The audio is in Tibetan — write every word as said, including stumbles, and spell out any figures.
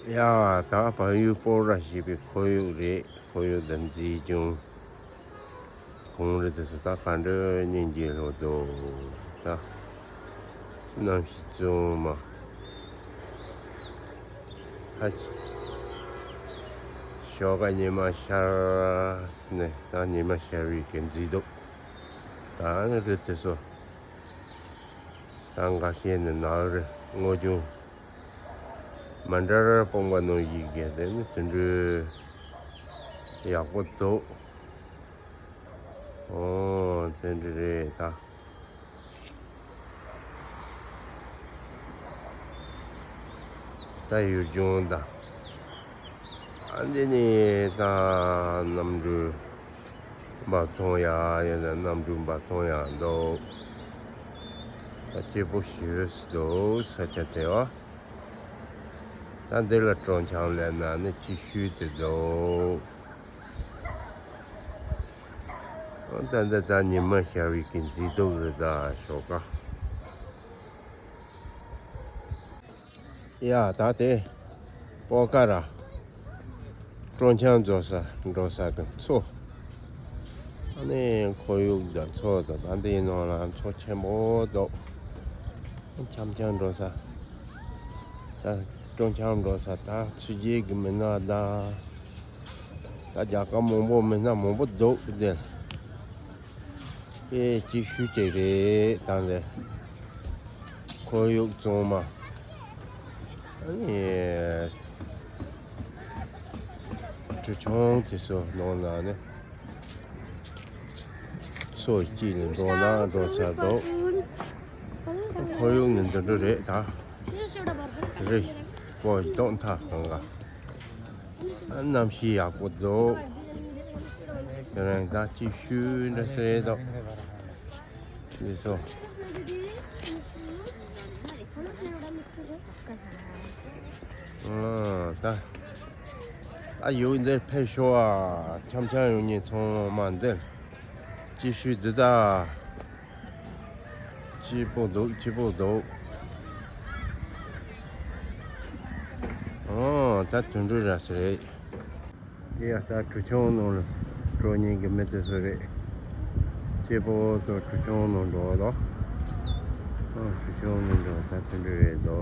ཡ། ད་བལ་ཡུལ་སྤོག་ར་ཞེས་པའི་ཁོར་ཡུག་རེད། ཁོར་ཡུག་དང་མཛེས་ལྗོངས། གངས་རི་དེ་ཚོ་ད་ག་འདྲ་སྙིང་རྗེ་ལོས་འདུག། ད་གནམ་གཤིས་གཙང་མ། ཧ་ཅང་ཞོགས་ཀ་ཉི་མ་ཤར་ནས། ད་ཉི་མ་ཤར་བའི་གི་མཛེས་སྡུག། ད་ནི་རི་དེ་ཚོ། ད་འགའ་ཤས་ནི་ནགས་རི་སྔོ་ལྗང་མ་འདྲ་ར་སྤུངས་པ་ནང་བཞིན་གྱི་དེ་ནི་དེ་འདྲའི་ཡག་པོ་འདུག། ཨོ་དེ་འདྲ་རེད་ད། ད་ཡུལ་ལྗོངས་དང་། ཨ་འདི་ནི་ད་གནམ་གྲུ་འབབ་ཐང་ཡག་ཡོད་ན། གནམ་གྲུ་འབབ་ཐང་ཡག་འདུག། ད་སྐྱིད་པོ་ཞེ་པོ་འདུག་ས་ཆ་དེ་བ། ད་འདི་ལ་སྤྲོ་འཆམ་ལབ་ན་ནི་སྐྱིད་ཤོས་དེ་འདུག། ཨོ་ད་འདི་ད་ཉི་མ་ཤར་བའི་གི་མཛེས་སྡུག་རེད་ད། ཞོགས་ཀ། ཡ། ད་དེ་སྤོག་ཀ་ར་སྤྲོ་འཆམ་རྫོགས་ས་འགྲོ་ས་གི་མཚོ། ཨ་ནི་ཁོར་ཡུག་དང་མཚོ་དང་། ད་འདིའི་ནང་ལ་མཚོ་ཆེན་པོ་འདུག། འཆམ་འཆམ་འགྲོ་ས། ད་སྤྲོ་འཆམ་འགྲོ་ས། ད་ཚོད་རྒྱག་གི་མི་སྣ་ད། ད་རྒྱལ་ཁབ་མང་པོ་མི་སྣ་མང་པོ་འདུག་འདིར། དཔེ་སྐྱིད་ཤོས་ཅིག་རེད་ད་འདི། ཁོར་ཡུག་གཙང་མ། ཨ་ནི་གྲུ་ཆུང་དེ་ཚོ་ནང་ལ་ནི་སོ་སྐྱིད་ནས་འགྲོ་ན་འགྲོ་ས་འདུག། ཁོར་ཡུག་ནི་འདི་འདྲ་རེད་ད། རི་སྤོ་ཏོག་མཐའ་གང་ག། གནམ་གཤིས་ཡག་པོ་འདུག། ཁྱེད་རང་ད་སྐྱིད་ཤོས་འདྲ་ཞིག་རེད་འདུག། འདི་ཚོ། ཨ་ད། ད་ཡུལ་འདིར་ཕེབས་ཤོག་ཨ། འཆམ་འཆམ་ཡོང་མཁན་ཚང་མ་འདིར། སྐྱིད་ཤོས་འདུག་ད། སྐྱིད་པོ་འདུག། སྐྱིད་པོ་འདུག། ཨོ་ད་དུད་འགྲོ་ར་སི་རེད། དེ་ཡ་ས་གྲུ་ཆུང་ནང་ལ་འགྲོ་མཁན་གྱི་མི་དེ་ཚོ་རེད། སྐྱིད་པོ་དང་གྲུ་ཆུང་ནང་འགྲོ་དོ། ཨོ་གྲུ་ཆུང་ནང་འགྲོ། ད་དུད་འགྲོ་རེད་དོ།